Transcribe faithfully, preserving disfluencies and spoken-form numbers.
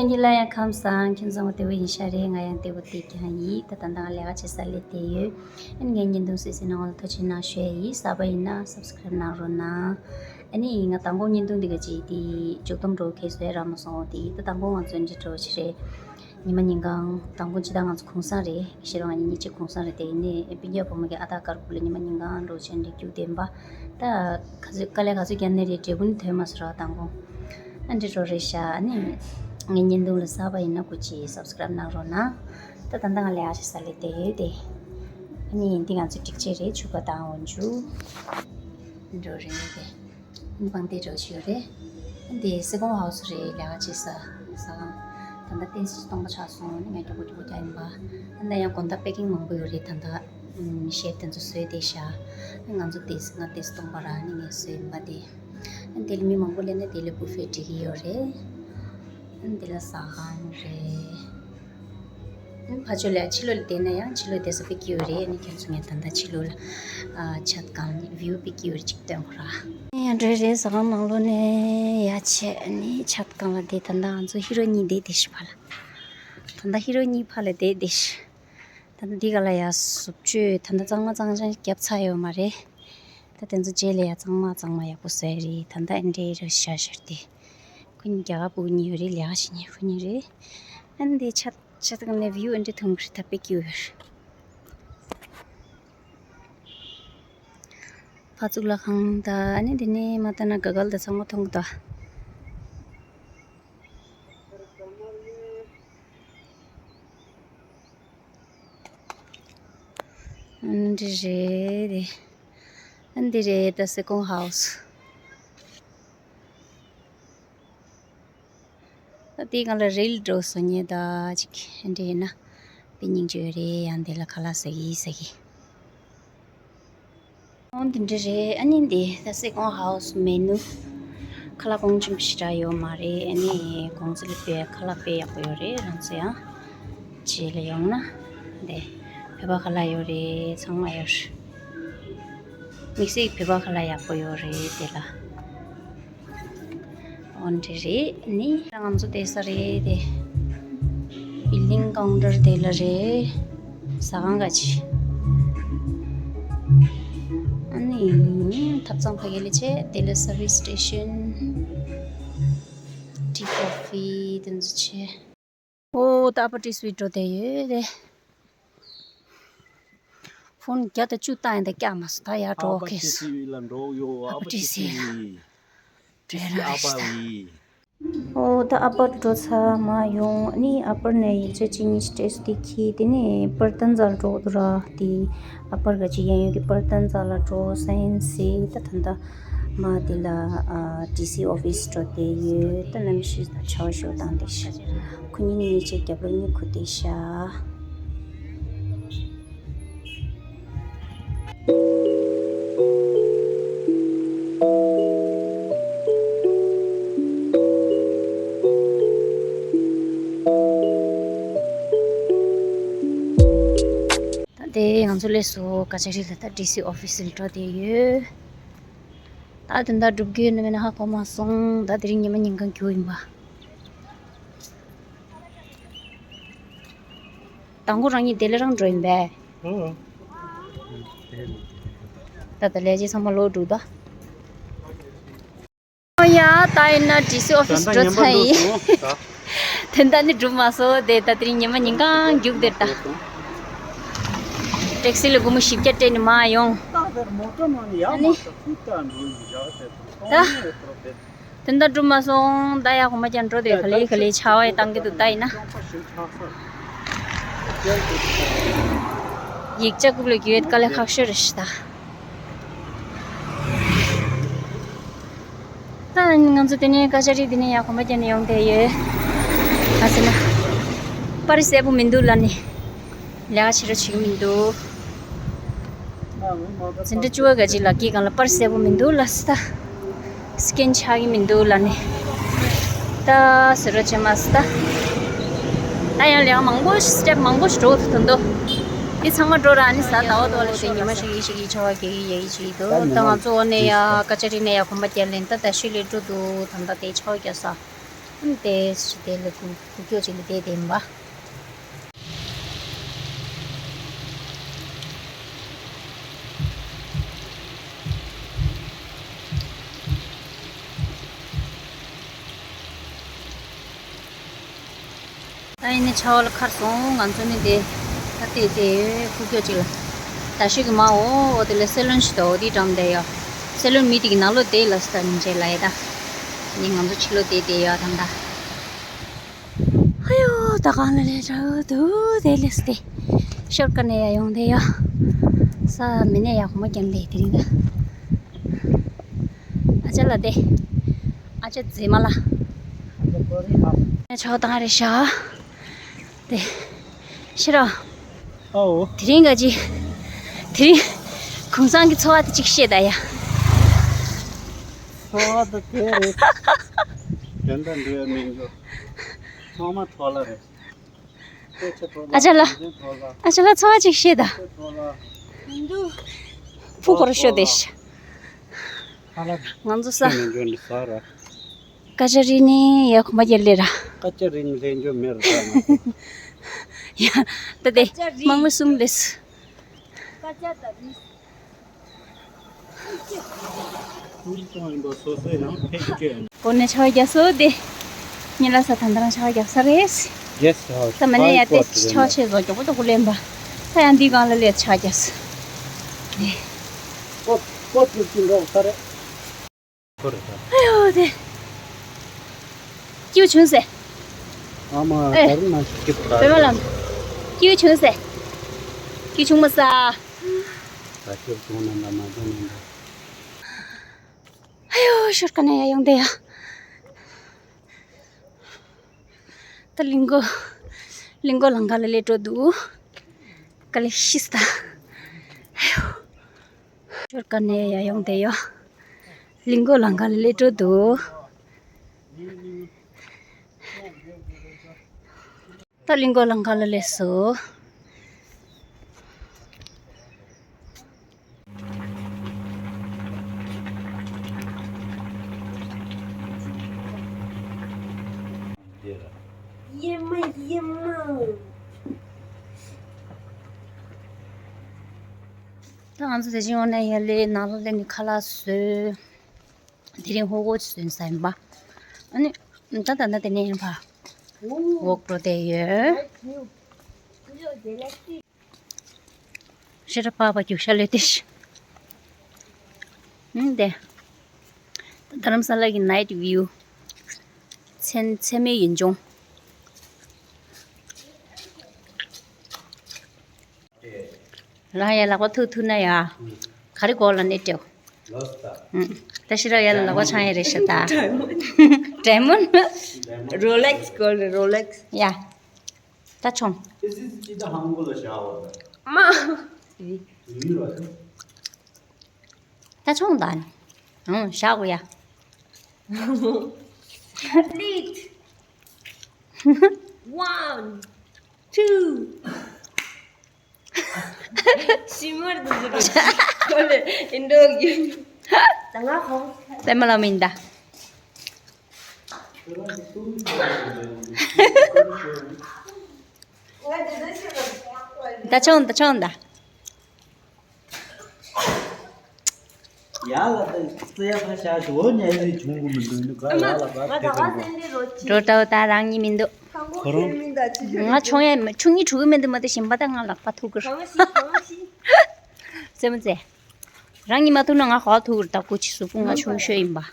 ཉིད་ལ་ཡང་ཁམས་བཟང་། ཁྱེད་ཚང་མ་བདེ་པོ་ཡིན་ཤག་རེད། ང་ཡང་བདེ་པོ་བསྡད་ཀྱི་ཡིན། ད་ད་ལྟ་ང་ལས་ཀ་བྱེད་ས་སླེབས་བསྡད་ཡོད། ཨ་ནི་ངའི་བརྙན་ཐུང་གཟིགས་གནང་བ་ལ་ཐུགས་རྗེ་གནང་ཞུ་ཡ་ཡིན། གསར་པ་ཡིན་ན་སབ་སི་ཀ་རེབ་གནང་རོགས་གནང་། ཨ་ནི་ང་མདང་དགོང་བརྙན་ཐུང་འདི་ག་ཅིག་དེ་མཇུག་སྡོམ་འདྲ་བོ་གས་བཟོས་རག་མ་སོང་། དེ་ད་མདང་དགོང་ང་ཚོ་འདི་འདྲ་བོ་ཞིག་རེད། ཉི་མ་ཉིན་གང་མདང་དགོང་ཇི་ལྟར་ང་ཚོ་གུང་སེང་རེད། ཤེས་རོགས་ང་གཉིས་གཉིས་གཅིག་གུང་སེང་རེད། དེ་ཡིན་ནའི་སྤུན་ཀྱག་བུ་མོ་གི་ཨ་ད་ཀར་ཀུ་ལ་ཉི་མ་ཉིན་གང་འགྲོ་ཆེན་རེད། རྒྱུག་བསྡད་པ་ད་ག་ཚོད་དཀའ་ལས་ག་ཚོད་བརྒྱབ་ནའི་རེད། འབྲས་བུ་ནི་ཐོན་མ་སོང་ར་མདང་དགོང་། ཨ་འདྲ་འདྲ་བོ་རེད་ཤག་ཨ་ནི་ངའི་བརྙན་ཐུང་ལ་གསར་པ་ཡིན་ན་སྐུ་མཁྱེན་སབ་སི་ཀ་རེབ་གནང་རོགས་གནང་། ད་ད་ལྟ་ང་ལས་ཀ་བྱེད་ས་སླེབས་བསྡད་ཡོད་དེ། ཨ་ནི་འདི་ང་ཚོ་སྒྲིག་ཆས་རེད། ཕྱུ་པ་དང་འོག་འཇུག་འདྲ་བོ་རེད་དེ། ཨ་ནི་པང་གདན་འདྲ་བོ་ཞིག་ཡོད་རེད། ཨ་ནི་དེ་སེ་ཀོན་ཌི་ཧའུ་སི་རེད། ལས་ཀ་བྱེད་ས་ཟ་ཁང་། ད་ལྟ་ཏོག་ཙམ་སྟོང་པ་ཆགས་སོང་། ཨ་ནི་ངས་མགྱོགས་པོ་མགྱོགས་པོ་རྒྱག་ཡིན་པ། ད་ལྟ་ཡང་དགོང་དག་པེ་ཀིང་མང་པོ་ཡོད་རེད། ད་ལྟ་ཨམ་ཤེཕ་དེ་ཚོ་བཟོས་བསྡད་ཤག་ཨ་ནི་ང་ཚོ་ཏོག་ཙམ་ང་ཏོག་ཙམ་སྟོང་པ་ར། ཨ་ནི་ངས་བཟོས་ཡིན་པ་དེ། ཨ་ནི་དེ་ལ་མི་མང་པོ་སླེབས་ན་དེ་ལ་བུ་ཕེ་སྒྲིག་གི་ཡོད་རེད། ཨ་ནི་དེ་ལ་ཟ་ཁང་རེད། ཨ་ནི་ཕར་ཕྱོགས་ལ་ཕྱི་ལོགས་ལ་བསྡད་ན་ཡང་ཕྱི་ལོགས་བསྡད་ས་དཔེ་སྐྱིད་པོ་རེད། ཨ་ནི་ཁྱེད་ཚོ་ངས་ད་ལྟ་ཕྱི་ལོགས་ལ་ཨ་ཆ་གང་བིའུ་དཔེ་སྐྱིད་པོ་རེད་ཅིག་སྟོན་གོ་ར། ཨ་ནི་ཡང་འགྲོ་རེད། ཟ་ཁང་ནང་ལོགས་ནས་ཡར་ཆས། ཨ་ནི་ཆ་གང་ལ་བསྡད། ད་ལྟ་ང་ཚོ་ཧི་རོ་གཉིས་བསྡད་བསྡད་ཤག་ཕར་ལ། ད་ལྟ་ཧི་རོ་གཉིས་ཕར་ལ་བསྡད་བསྡད་ཤག་ད་ལྟ་འདི་ག་ལ་ཡ་བཟོ་བཅོས་ད་ལྟ་གཙང་མ་གཙང་རྐྱང་བརྒྱབ་ཚར་ཡོད་མ་རེད། ད་དེ་ཚོ་རྗེས་ལ་ཡ་གཙང་མ་གཙང་མ་ཡག་པོ་བཟོས་རེད། ད་ལྟ་ཨེ་འདྲའི་ར་ཤ་ཤར་ཏེ། ཁོ་གཉིས་རྒྱ་གར་བུ་གཉིས་ཡོད་རེད། ལས་ཀ་བྱེད་མཁན་ཁོ་གཉིས་རེད། ཨ་ནི་འདི་ཆ་ཆ་ཚང་ནས་བིའུ་ཨེ་འདྲ་མཐོང་གི་རེད། ད་དཔེ་སྐྱིད་པོ་ཡོད་རེད། ཕར་གཙུག་ལག་ཁང་། ད་ཨ་ནི་འདི་ནས་མར་ལྟ་ན་ག་གལ་ད་ཚང་མ་མཐོང་གི་འདུག་ཨ་འདི་རེད། ཨ་འདི་རེད། ད་སེ་ཀོན་ཌི་ཧའུ་སི། ད་དེའི་སྒང་ལ་རིལ་འདྲ་བཟོ་མཁན་ད་ཅིག་འདྲ་ཡིན་ན་དཔེ་སྙིང་རྗེ་རེད། ཡང་དེ་ལ་ཁ་ལག་ཟ་གི་ཟ་གི། འོ་འདི་འདྲ་རེད། ཨ་ནི་འདི་ད་སེ་ཀོན་ཌི་ཧའུ་སི་མེ་ནུ། ཁ་ལག་གོང་ཆེན་པོ་ཞེ་དྲག་ཡོད་མ་རེད། ཨ་ནི་གོང་ཚད་ལ་དཔེ་ཁ་ལག་དཔེ་ཡག་པོ་ཡོད་རེད། རང་ཚོ་ཡང་རྗེས་ལ་ཡོང་ན་འདི་བོད་པ་ཁ་ལག་ཡོད་རེད། ཚང་མ་ཡོད་རེད། དམིགས་བསལ་བོད་པ་ཁ་ལག་ཡག་པོ་ཡོད་རེད་དེ་ལ། འོ་འདི་རེད། ནི་ང་ཚོ་བསྡད་ས་རེད་དེ། བིལ་ལིང་ཀའུན་ཊར་དེ་ལ་རེད། ཟ་ཁང་ག་ཅི། ཨ་ནི་ཐབ་ཚང་ཕ་གི་ལ་བྱས། དེ་ལ་སར་བིས་སི་ཊེ་ཤན། ཊི་ཀོ་ཕི་དེ་ཚོ་བྱས། ཨོ་ད་ཨ་པར་ཊི་སུའིཊ་འགྲོ་བསྡད་ཡོད་རེད། ཕོན་བརྒྱ་དང་བཅུ་བཏང་ཡིན་ད་བཀྱག་མ་སོང་། ད་ཡར་འགྲོ་གས་སོང་། ཨ་པར་ཊི་སུའིཊ་ལ་འགྲོ་ཡོད། ཨ་པར་ཊི་སུའིཊ་ལ། འགྲོ་ར་རེད་ད། ཨོ་ད་ཨ་པར་འགྲོ་ཚར་མར་ཡོང་། ཨ་ནི་ཨ་པར་ནས་ཡིག་ཆ་གཅིག་གཉིས་ཤིག་སྤྲད་སོང་། དེ་ཁྱེར་དེ་ནས་པར་ཏན་ཙ་ལ་འགྲོ་འདུག་ར། དེ་ཨ་པར་ག་ཅིག་གཡས་གཡོན་གྱི་པར་ཏན་ཙ་ལ་འགྲོ་སེམས་སི། ད་ད་ད་མར་དེ་ལ་ཨ་ཌི་སི་ཨོ་ཕིས་འགྲོ་བསྡད་ཡོད། ད་གནམ་གཤིས་ད་ཆར་པ་ཞིག་བཏང་བསྡད་ཤག་ཁོ་གཉིས་ནི་ཉིན་ཕྱེད་རྒྱབ་ལོགས་གཉིད་ཁུག་བསྡད་ཤག་ད་དེ་ང་ཚོ་སླེབས་སོང་། ཀ་ཅ་རི་ལ། ད་ཌི་སི་ཨོ་ཕིས་ལ་འགྲོ་བསྡད་ཡོད། ད་དོན་དག་སྒྲུབ་ཀྱི་ཡོད་ན་མེད་ན་ཧ་གོ་མ་སོང་། ད་དེ་རིང་ཉི་མ་ཉིན་གང་རྒྱུག་ཡིན་པ། དང་པོ་རང་ཉིད་དེ་ལ་རང་འགྲོ་ཡིན་པས། ཨོ། ད་ད་ལས་བྱེད་ཚང་མ་ལོག་འགྲོ་ད། ཨོ་ཡ། ད་ཡིན་ན་ཌི་སི་ཨོ་ཕིས་འགྲོ་ཚར་ཡིན། དོན་དག་ནི་འགྲུབ་མ་སོང་། དེ་ད་དེ་རིང་ཉི་མ་ཉིན་གང་རྒྱུག་དེར་ད། ཊེག་སི་ལ་སྒོར་མོ་བཞི་བརྒྱ་སྤྲད་ནས་མར་ཡོང་། ཨ་ནི། ད། དོན་དག་འགྲུབ་མ་སོང་། ད་ཡར་གོམ་པ་རྒྱག་འགྲོ་དེ། ག་ལེ་ག་ལེ་ཆར་པ་ཡང་བཏང་གི་འདུག་ད་ཡིན་ན། ཡིག་ཆ་རྐུབ་ལ་རྒྱུག་ཡས་དཀའ་ལས་ཁག་ཤོས་རེད་ཤག་ད། ད་ང་ཚོ་དེ་ནས་ཀ་ཅ་རི་དེ་ནས་ཡར་གོམ་པ་རྒྱག་ནས་ཡོང་བསྡད་ཡོད། ག་ཟེར་ན། པར་གསལ་པོ་མི་འདུག་ལབ་ནས། ལས་ཀ་བྱེད་རོགས་བྱེད་ཀྱི་མི་འདུག་འཛིན་གྲྭ་བཅུ་པ་ག་ཅིག་ལ་སྐྱེས་སྒང་ལ་པར་གསལ་པོ་མི་འདུག་ལབ་སོང་ད། སི་ཀེན་ཆགས་ཀྱི་མི་འདུག་ལབ་ནས། ད་ཟེར་རོགས་བྱེད་མ་སོང་ད། ད་ཡང་ལས་ཀ་མང་པོ་ཞིག་སི་ཊེབ་མང་པོ་ཞིག་འགྲོ་ཐུབ་ཐུབ་འདུག་འདི་ཚང་མ་འགྲོ་ར། ཨ་ནི་གཟའ་ཟླ་བ་དོ་ལ་དེ་ཉི་མ་ཞིག་ཡིན་ཞིག་ཡིན་ཆར་པ་རྒྱག་གི་ཡ་ཡི་ཅིག་འདུག་ད་ང་ཚོ་འོ་ནས་ཡ་ཀ་ཅ་རི་ནས་ཡར་གོམ་པ་རྒྱག་ལེན། ད་ད་ཤུལ་ལས་འགྲོ་འདུག་ད་ད་དེ་ཆར་པ་རྒྱག་ས། ཨམ་དེ་སུ་དེ་ལ་ཁུ་ཁུ་ཁྱོད་ཅིག་ལ་དེ་དེ་མ། ད་ཡིན་ནི་ཆ་བ་ལ་ཁར་སོང་། ང་ཚོ་ནི་དེ་ད་དེ་དེ་ཁུ་ཁྱོད་ཅིག་ལ་ད་ཤུགས་ཀྱི་མ་འོ་འོ་དེ་ལ་སེ་ལོན་ཞིག་ཏུ་འོ་དེ་འགྲམ་དེ་ཡོད། སེ་ལོན་མི་དེ་གི་ནང་ལོ་དེ་ལ་སྟ་ཉིན་བྱས་ལ་ཡ་ད་ནི་ང་ཚོ་ཕྱི་ལོ་དེ་དེ་ཡོད་ད་ད། ཨ་ཡོ། ད་གང་ལ་ལས་ར་དུ་དེ་ལས་དེ་ཤོར་ཀ་ནས་ཡ་ཡོང་དེ་ཡ། ས་མི་ནས་ཡ་གོ་མ་རྒྱབ་པའི་དེ་རིང་ཨ་ཅག་ལ་དེ་ཨ་ཅག་མཛེས་མ་ལ་ཆོག་དང་རེ་ཤ་དེ་ཤི་ར། ཨའོ། དེ་རིང་ག་ཅི། དེ་རིང་གུང་སང་གི་འཚོ་བ་དེ་ཅིག་བཤད་ད་ཡ། འཚོ་བ་དེ་དེ་རེད། དེ་འདྲ་འདྲ་མིན་འགྲོ། ཚང་མ་ཐོག་ལ་རེད། ཨ་ཅག་ལ། ཨ་ཅག་ལ་འཚོ་བ་ཅིག་བཤད་ད། ཕུ་གོར་ཤོ་དེ་ཤ། ང་ཚོ་ས། སྐད་ཆ་རིག་ནི་ཡ་གོ་མ་རྒྱལ་ལེ་ར། སྐད་ཆ་རིག་ནི་ལེན་རྒྱུ་མེད་ར། ཡ། ད་དེ་མང་མི་གསུམ་ལེས། སྐད་ཆ་ད་རིག་གོ་ནས་ཆ་བ་རྒྱ་སོ་དེ། ཉི་ལ་ས་ཐན་ཐན་ཆ་བ་རྒྱབ་ས་རེད། Yes, sir. ད་མ་ནས་ཡ་དེ་ཆ་བ་ཆེ་བཟོ་མགྱོགས་པོ་ཏོ་གུ་ལེན་པ། ད་ཡང་འདི་གང་ལ་ལས་ཆ་རྒྱབ་ས། ཀོ་ཀོ་ཐུབ་ཀྱི་འགྲོ་ས་རེད། ཁོ་རེད་ད། ཨ་ཡོ་དེ། སྐྱིད་བྱུང་ཟེ། ཨ་མ་ཨེ། ད་རུང་མ་ཞིག་སྐྱིད་པ་རེད། བོད་མ་ལམ། སྐྱིད་བྱུང་ཟེ། སྐྱིད་བྱུང་མ་ས། ད་སྐྱིད་བྱུང་ན་འདྲ་མ་བྱུང་ན་འདྲ། ཨ་ཡོ་ཤོར་ཀ་ནས་ཡ་ཡོང་དེ་ཡ། ད་ལིང་གོ། ལིང་གོ་ལང་ཀ་ལ་ལས་འགྲོ་འདུག་ག་ལེ་ཤིས་ད། ཨ་ཡོ། ཤོར་ཀ་ནས་ཡ་ཡོང་དེ་ཡ། ལིང་གོ་ལང་ཀ་ལ་ལས་འགྲོ་འདུག་ད་ལིང་གོ་ལང་ཀ་ལ་ལས་སོ། ཡེ་མ་ཡེ་མ། ད་ང་ཚོ་དེ་བཞིན་འོ་ན་ཡ་ལེ་ནང་ལ་སླེབས་ནས་ཁ་ལག་བཟོས། དེ་རིང་ཧོ་གོ་ཅི་ཟོས་ཡིན་པ། ཨ་ནི་ད་ད་ད་དེ་ནས་ཡིན་པ། འོག་འགྲོ་བསྡད་ཡོད། ཤི་ར་པགས་པ་རྒྱུག་ཤ་ལོས་ཏེ་ཤི། ཨུམ་དེ། རྡ་རམ་ས་ལ་གི་night view། མཚན་མཚན་མོའི་ཡུལ་ལྗོངས། རང་ཡ་ལག་པ་ཐུག་ཐུག་ན་ཡ། ག་རེ་གོ་ལ་ནི་སྤྲེའུ། ཨུམ། ད་ཤི་ར་ཡ་ལ་ལག་པ་འཆང་ཡ་རེད་ཤ་ད། Diamond། Rolex gold Rolex། ཡ། ད་ཆོང་། མ། ད་ཆོང་ད་ནི། ཨང་བཞག་གོ་ཡ། One, two. ཤི་མར་དུ་ཟེར་རོ། ཁོ་ལེ་ཨིན་འགྲོ་གི། ད་ང་ཧོ། པད་མ་ལ་མིན་ད། ད་ཆོང་ད་ཆོང་ད། ཡ་ལ་ད་ཙི་ཡ་ཕ་ཤ་ཞོ་ཉལ་ནས་བྱུང་གི་མི་འདུག་ནི་ག་ཡ་ལ་ག་དེ་ག་འགྲོ། འགྲོ་ཏོ་ད་རང་ཉིད་མི་འདུག་ཁོ་རང་། ང་ཆུང་ཡ་ཆུང་ཉིད་ཕྲུ་གུ་མི་འདུག་མ་ད་ཞིམ་པ་ད་ང་ལག་པ་ཐུག་གི་ར། རྩེད་མོ་རྩེ། རང་ཉིད་མ་ཐུག་ན་ང་ཧོ་ཐུག་གི་ར་ད་ཀུ་ཅི་སུ་ཕུ་ང་ཆུང་ཤོས་ཡིན་པ།